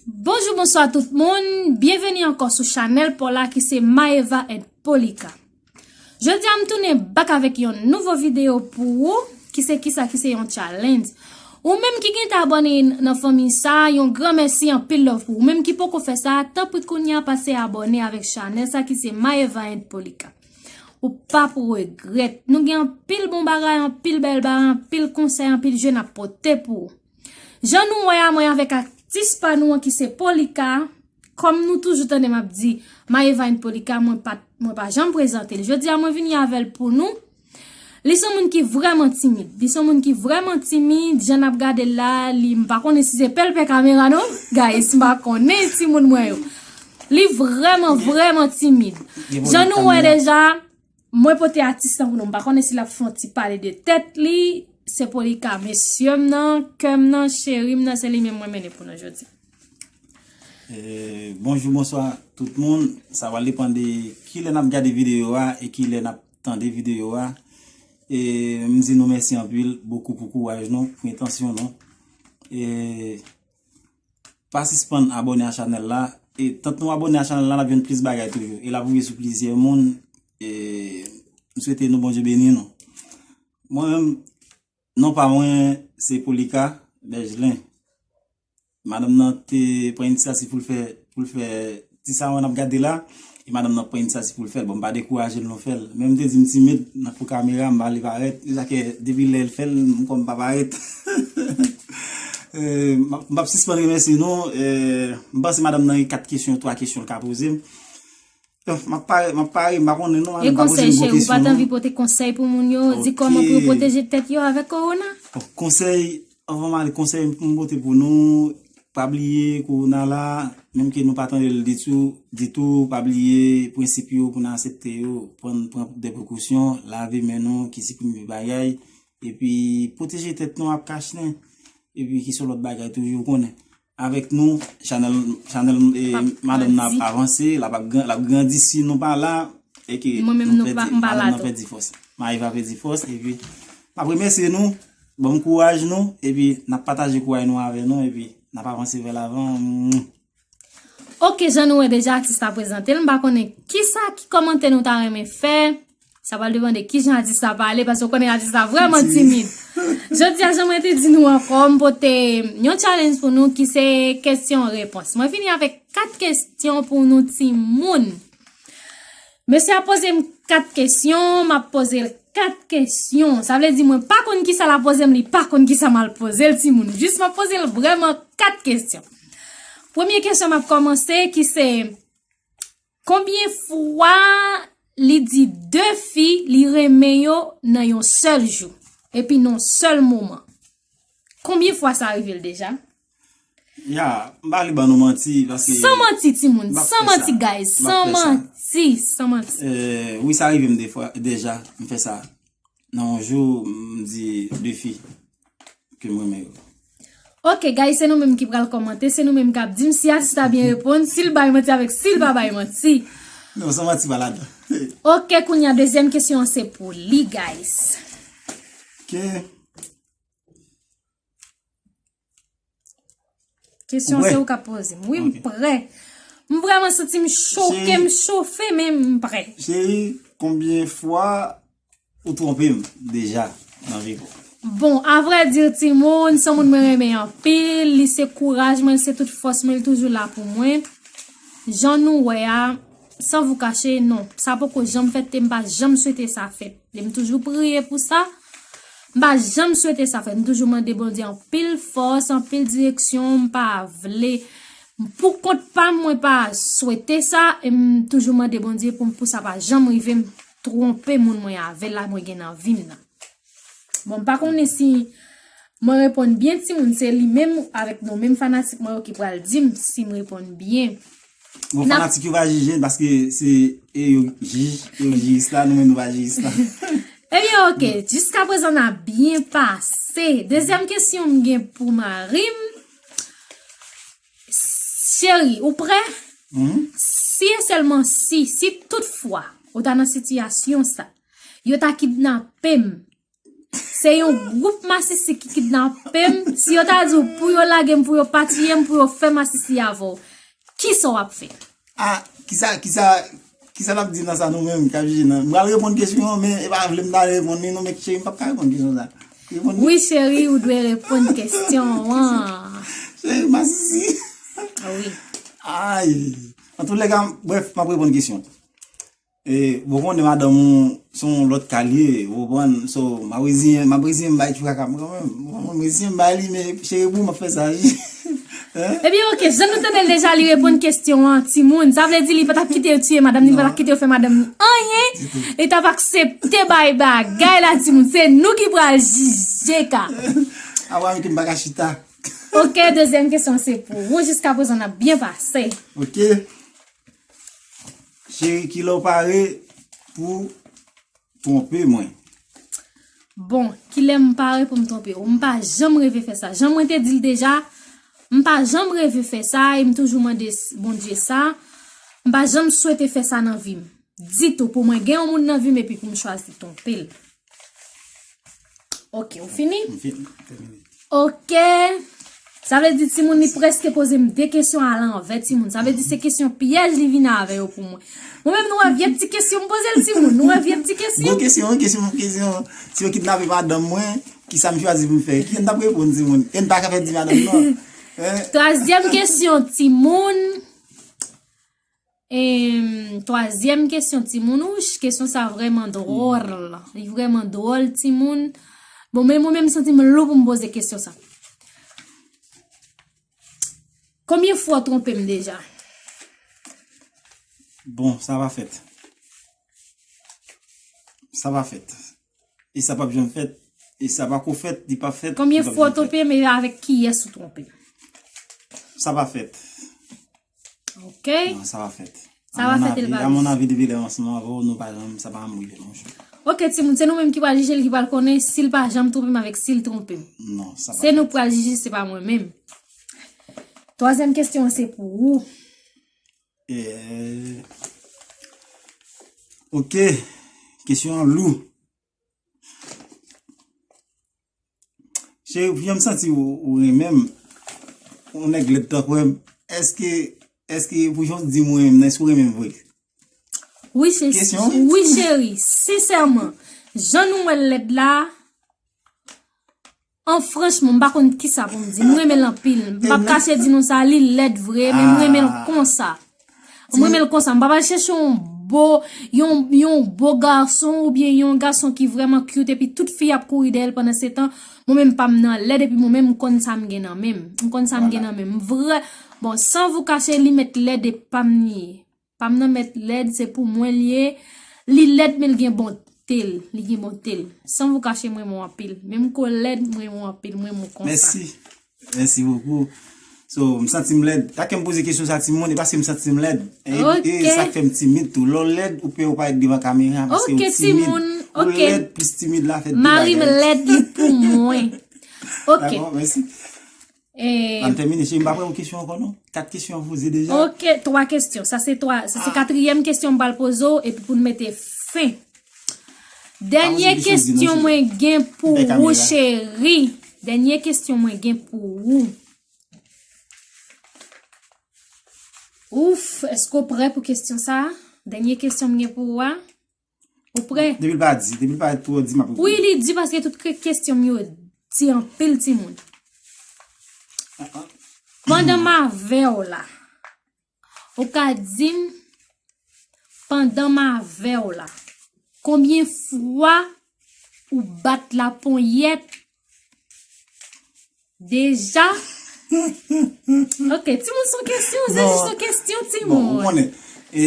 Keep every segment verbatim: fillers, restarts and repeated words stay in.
Bonjou, bonswa tout moun. Byenveni ankò sou chanèl pa w la ki se Maeva and Polika. Jodi a m tounen back avèk yon nouvo videyo pou ou ki se kisa ki se yon challenge. Ou menm ki gentan abòne nan fanmi sa, yon gran mèsi, anpil love pou ou. Ou menm ki poko fè sa, tanpri kounye a pase abòne avèk chanèl sa ki se Maeva and Polika. Ou p ap regrèt. Nou gen anpil bon bagay, anpil bèl bagay, anpil konsèy, anpil je n ap pote pou ou. Jan nou wè a, mwen avèk atis pa nou an ki se Polika, kòm nou toujou tande m ap di, Maeva and Polika, mwen pa, mwen pa janm prezante l. Jodi a, mwen vini avè l pou nou. Li se yon moun ki vrèman timid. Li se yon moun ki vrèman timid. Jan n ap gade l la, li, m pa konnen si se pè l pè kamera non. Guys, m pa konnen timoun mwen yo. Li vrèman, vrèman timid. Jan nou wè deja, mwen pote atis lan pou nou. M pa konnen si l ap fè yon ti pale de tèt li. Se Polika, mesye m nan, kè m nan, cheri m nan, se li menm mwen mennen pou nou jodi. Eh, bonjou, bonswa tout moun. Sa va depann de kilè n ap gade videyo a e kilè n ap tande videyo a. E m di nou mèsi anpil, bokou pou kouraj nou, pou entansyon nou. E pa sispann abòne a chanèl la. E tank nou abòne a chanèl la, n ap jwenn plis bagay toujou. E l ap rive sou plizyè moun. E m swete nou Bondye beni nou. Mwen menm, non pa mwen, se Polika Bèjlen. Madanm nan te pran inisyativ pou l fè, pou l fè ti sa w n ap gade la. E madanm nan pran inisyativ pou l fè l. Bon, m pa dekouraje l non fè l. Men m te di m timid nan pou kamera, m pa vle parèt. Se sa ke depi lè l fè l, m kwè m pa parèt. Eh, m ap, m ap sispann remèsye nou. Eh, m panse madanm nan gen kat kesyon, twa kesyon l ka poze m. M ap pare, m ap pare, m pa konnen non, madanm pa poze m gwo kesyon non. E konsèy, cheri, ou pa t anvi pote konsèy pou moun yo, di kòman pou yo pwoteje tèt yo avèk kowona? Bon, konsèy, anvan m ale, konsèy m pote pou nou, pa bliye kowona la, menm ke nou pa tande l ditou, ditou, pa bliye prensip yo pou n aksepte yo, pran, pran de prekosyon, lave men nou, ki se premye bagay, epi pwoteje tèt nou ak kach nen, epi ki se lòt bagay toujou ou konnen. Avèk nou, chanèl, chanèl eh, madanm nan ap avanse, l ap, ap gran- l ap grandi si nou pa la, e ke mwen menm nou pèdi, madanm nan pèdi fòs. Maeva pèdi fòs, epi m ap remèsye nou, ban m kouraj nou, epi n ap pataje kouraj nou avè nou, epi n ap avanse vè lavan. Ok, jan nou wè deja atis la prezante l, m pa konnen kisa ki kòmantè nou ta renmen fè. Sa pral depann de kijan atis la pale, paske w konnen atis la vrèman timid. Jodi a, jan mwen te di nou ankò, m pote yon challenge pou nou ki se kesyon repons. Mwen vini avèk kat kesyon pou nou timoun. Mesye a poze m kat kesyon, m ap poze l kat kesyon. Sa vle di mwen pa konn kisa l ap poze m, li pa konn kisa m al poze l timoun. Jis m ap poze l vrèman kat kesyon. Premye kesyon m ap kòmanse ki se, konbyen fwa li di de fi li renmen yo nan yon sèl jou, epi nan yon sèl moman? Konbyen fwa sa rive l deja? Ya, m pa vle ban nou manti, paske... San manti, timoun, san manti, guys, san manti, san manti. Eh, wi, sa rive m de fwa, deja, m fè sa. Nan yon jou, m di de fi ke m renmen yo. Ok, guys, se nou menm ki pral kòmante, se nou menm k ap di m si atis la byen reponn, si l bay manti avèk si l pa bay manti. Non, san manti pa ladan. Ok, kounye a, dezyèm kesyon an se pou li, guys. Ok. Kesyon se ou k ap poze m. Wi, m prè. M vrèman santi m choke, m chofe, men m prè. Cheri, konbyen fwa ou twonpe m deja nan vi w? Bon, avrèdi, timoun, se yon moun mwen renmen anpil, li se kouraj mwen, li se tout fòs mwen, li toujou la pou mwen. Jan nou wè a, san vou kache, non, sa poko janm fèt e m pa janm swete sa fèt. E m toujou priye pou sa. M pa janm swete sa fèt. M toujou mande Bondye anpil fòs, anpil direksyon. M pa vle. Pou kont pa m, mwen pa swete sa. E m toujou mande Bondye pou, pou sa pa janm rive m twonpe moun mwen avè l la mwen gen nan vi m nan. Bon, m pa konnen si mwen reponn byen, timoun, se li menm avèk nou menm fanatik mwen yo ki pral di m si m reponn byen. Bon, fanatik yo va jije n paske se e yo jij, e yo jijis la, nou menm nou pa jijis la. Ebyen, ok, jiskaprezan n ap byen pase. Dezyèm kesyon m gen pou mari m. Cheri, ou prè? Si e sèlman si, si toutfwa ou ta nan sitiyasyon sa, yo ta kidnape m, Se yon gwoup masisi ki kidnape m. Si yo ta di w pou yo lage m, pou yo pa tiye m, pou yo fè masisi avè w, kisa w ap fè? Ah, kisa, kisa, kisa l ap di nan sa nou menm k ap jije nan? M pral reponn kesyon an, men e pa vle m ta reponn li non, men cheri, m p ap ka reponn kesyon sa. Reponn li. Wi, cheri, ou dwe reponn kesyon an. Cheri, masisi. Ah wi. Ay. Antoulèka, brèf, m ap reponn kesyon. E, ou konnen madanm ou se yon lòt kalye, ou konprann? So, m ap reziyen, m ap reziyen m bay traka m kanmenm. Ou konprann? M reziyen m bay li, men cheri pou m ap fè sa. Hein? Ebyen, oke, jan nou tande l deja, li reponn kesyon an, timoun. Sa vle di li pa t ap kite yo tiye madanm ni pa t ap kite yo fè madanm ni anyen. Li t ap aksepte bay bagay la, timoun. Se nou ki pral jije ka. Abrahan ke m pa ka chita. Oke, dezyèm kesyon se pou ou. Jiskaprezan, n ap byen pase. Oke. Cheri, kilè w pare pou twonpe mwen? Bon, kilè m pare pou m twonpe w? M pa janm reve fè sa. Jan mwen te di l deja, m pa janm reve fè sa e m toujou mande s- Bondye sa. M pa janm swete fè sa nan vi m. Ditou, pou mwen gen yon moun nan vi m epi pou m chwazi twonpe l. Oke, ou fini? M fini. Tèmine. Oke. Sa vle di timoun li prèske poze m de kesyon alanvè timoun. Sa vle di se kesyon pyèj li vin avè yo pou mwen. Mwen menm nou wè vye ti kesyon m poze l timoun. Nou wè vye ti kesyon. Gwo kesyon, wi, kesyon, kesyon. Si yo kidnape madanm mwen, kisa m chwazi pou m fè? Ki n t ap reponn timoun? E n pa ka fè di madanm non. Hein? Twazyèm kesyon timoun. Em, twazyèm kesyon timoun, ouch, kesyon sa vrèman dwòl. Li vrèman dwòl, timoun. Bon, men mwen menm santi m lou pou m poze kesyon sa. Konbyen fwa w twonpe m deja? Bon, sa pa fèt. Sa pa fèt. E sa p ap janm fèt. E sa pa ko fèt, li p ap fèt. Konbyen fwa w twonpe m e avèk kiyès ou twonpe m? Sa pa fèt. Oke. Non, sa pa fèt. Sa pa fèt, e l pa. A mon avi, depi lè m ansanm avè w, nou pa janm, sa pa janm rive, monchè. Oke, timoun, se nou menm ki pral jije l, ki pral konnen si l pa janm twonpe m avèk si l twonpe m. Non, sa pa fèt. Se nou k pral jije, se pa mwen menm. Twazyèm kesyon an se pou ou. Eh, oke. Kesyon an lou. Cheri, pou jan m santi ou, ou renmen m, yon nèg lèd tankou w, èske, èske pou jan w di m ou renmen m nan, èske w renmen m vre? Wi, cheri. Kesyon? Wi, cheri, sensèman, jan nou wè l lèd la, an franchman, m pa konn kisa pou m di. M renmen l anpil. M p ap kache di nou sa, li lèd vre, men m renmen l konsa. M renmen l konsa. M pa pral chèche yon bo, yon, yon bo gason oubyen yon gason ki vrèman cute epi tout fi ap kouri dèyè l pandan se tan. Mwen menm pa m nan lèd epi mwen menm m konn sa m gen nan men m. M konn sa m gen nan men m. M vrè, bon, san vou kache, li mèt lèd e pa m ni. Pa m nan mèt lèd, se pou mwen l ye. Li lèd, men l gen bonte l. Li gen bonte l. San vou kache, m renmen w anpil. Menm ke w lèd, m renmen w anpil. M renmen w konsa. Mèsi. Mèsi bokou. So, m santi m lèd. Sa k fè m poze kesyon sa, timoun, e paske m santi m lèd. E, e sa k fè m timid tou. Lè w lèd, ou pè w parèt devan kamera, paske ou timid. Ou lèd, plis timid la, fè de bagay. Mari m lèd, li pou mwen. Oke. Dakò, mèsi. Ann tèmine, cheri, m pa pran yon kesyon ankò, non. Kat kesyon an poze deja. Oke, twa kesyon. Sa se twa, sa se katriyèm kesyon m pral poze w, epi pou n mete fen. Dènye kesyon mwen gen pou ou, cheri. Dènye kesyon mwen gen pou ou. Ouf, èske w prè pou kesyon sa a? Dènye kesyon m gen pou ou a. Ou prè? Depi l pa di, depi l pa twò di, m ap reponn. Wi, li di paske tout ke-, kesyon m yo di anpil timoun. Pandan m avè w la, ou ka di m, pandan m avè w la, konbyen fwa ou bat laponyèt deja? Ok, timoun, se yon kesyon, se jis yon kesyon, timoun. Bon, ou konnen, e,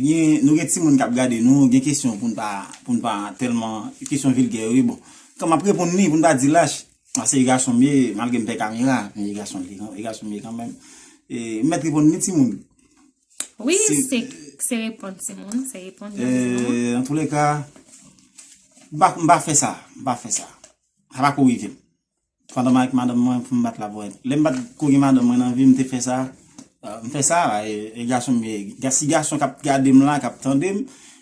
gen, nou gen timoun k ap gade nou, gen kesyon pou n pa, pou n pa tèlman, kesyon vilgè yo, wi, bon. Kan m ap reponn li, pou n pa di lach, paske e gason m ye, malgre m pè kamera, men e gason m ye, e gason m ye kanmenm. E, m mèt reponn li, timoun. Wi, se, se reponn, timoun, se reponn, timoun. E, antoulèka, m pa, m pa fè sa, m pa fè sa. Sa pa ko rive m. Pandan m avèk madanm mwen, pou m bat laponyèt. Lè m pa t ko gen madanm mwen nan vi m, m te fè sa. Euh, m fè sa, e, e gason m ye. Ga-, si gason k ap gade m la, k ap tande m,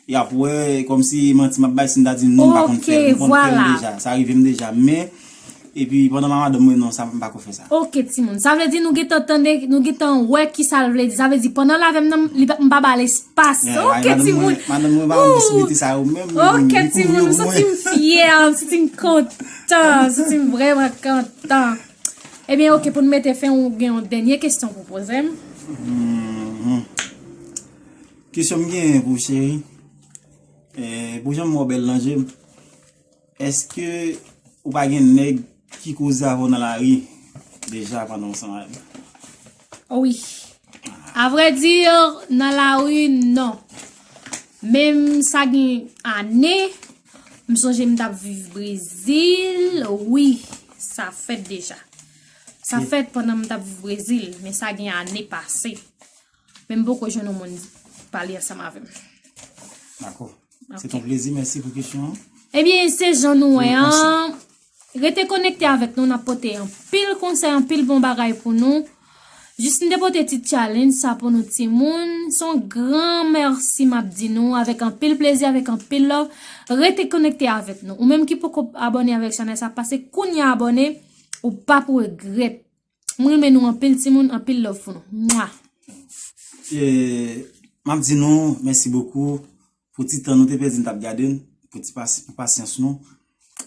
y ap wè kòmsi manti m ap bay si m ta di nou m pa konn fè l. M konn fè l deja. Sa rive m deja. Men, epi pandan m a madanm mwen, non, sa m pa ko fè sa. Ok, timoun. Sa vle di nou gentan tande, nou gentan wè ki sa l vle di. Sa vle di pandan l avè m nan, li pa, m pa ba l espas. Ok, timoun. Madanm mwen pa konn posiblite sa yo menm. Ok, timoun. M santi m fyè, m santi m kontan, m santi m vrèman kontan. Ebyen, ok, pou n mete fen, ou gen yon dènye kesyon pou poze m? Kesyon m genyen pou ou, cheri, eh, pou jan m wè w bèl nan je m, èske ou pa gen nèg ki koze avè w nan lari deja pandan w ansanm avè l? Wi. Avrèdi, nan lari, non. Menm sa gen ane, m sonje m t ap viv Brezil, wi, sa fèt deja. Sa fèt pandan m t ap viv Brezil, men sa gen ane pase. Men m poko jwenn yon moun pale ansanm avè m. Dakò. Se t on plezi, mèsi pou kesyon an. Ebyen, se jan nou wè an. Rete konekte avèk nou, n ap pote anpil konsèy, anpil bon bagay pou nou. Jis m te pote ti challenge sa pou nou timoun. Se yon gran mèsi m ap di nou, avèk anpil plezi, avèk anpil love. Rete konekte avèk nou. Ou menm ki poko abòne avèk chanèl sa, pase kounye a abòne, ou p ap regrèt. M renmen nou anpil timoun, anpil love pou nou. Mwa. E, m ap di nou mèsi bokou pou ti tan nou te pèdi n t ap gade n, pou ti pas-, pou pasyans nou.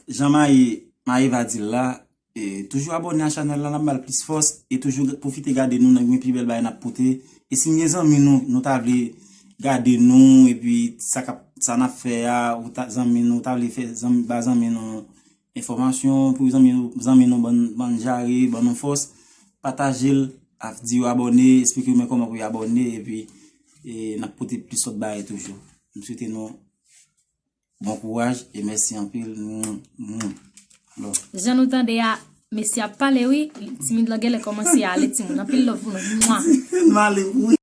Jan Maye, Maye va di l la, e, toujou abòne a chanèl la, n ap ba l plis fòs, e toujou pwofite gade nou nan gen pi bèl bagay n ap pote. E si n gen zanmi nou, nou ta vle gade nou, epi sa k ap, sa n ap fè a, ou ta, zanmi nou, ou ta vle fè zanmi, ba zanmi nou enfòmasyon, pou zanmi nou, zanmi nou ban, ban jare, ban nou fòs, pataje l, ap di yo abòne, esplike yo men kòman pou yo abòne, epi, e, n ap pote plis lòt bagay toujou. M swete nou bon kouraj e mèsi anpil. Mwah, mwah. Love. Jan nou tande a, mesye ap pale wi, timid lan genlè kòmanse ale timoun. Anpil love pou nou. Mwa. M ale wi.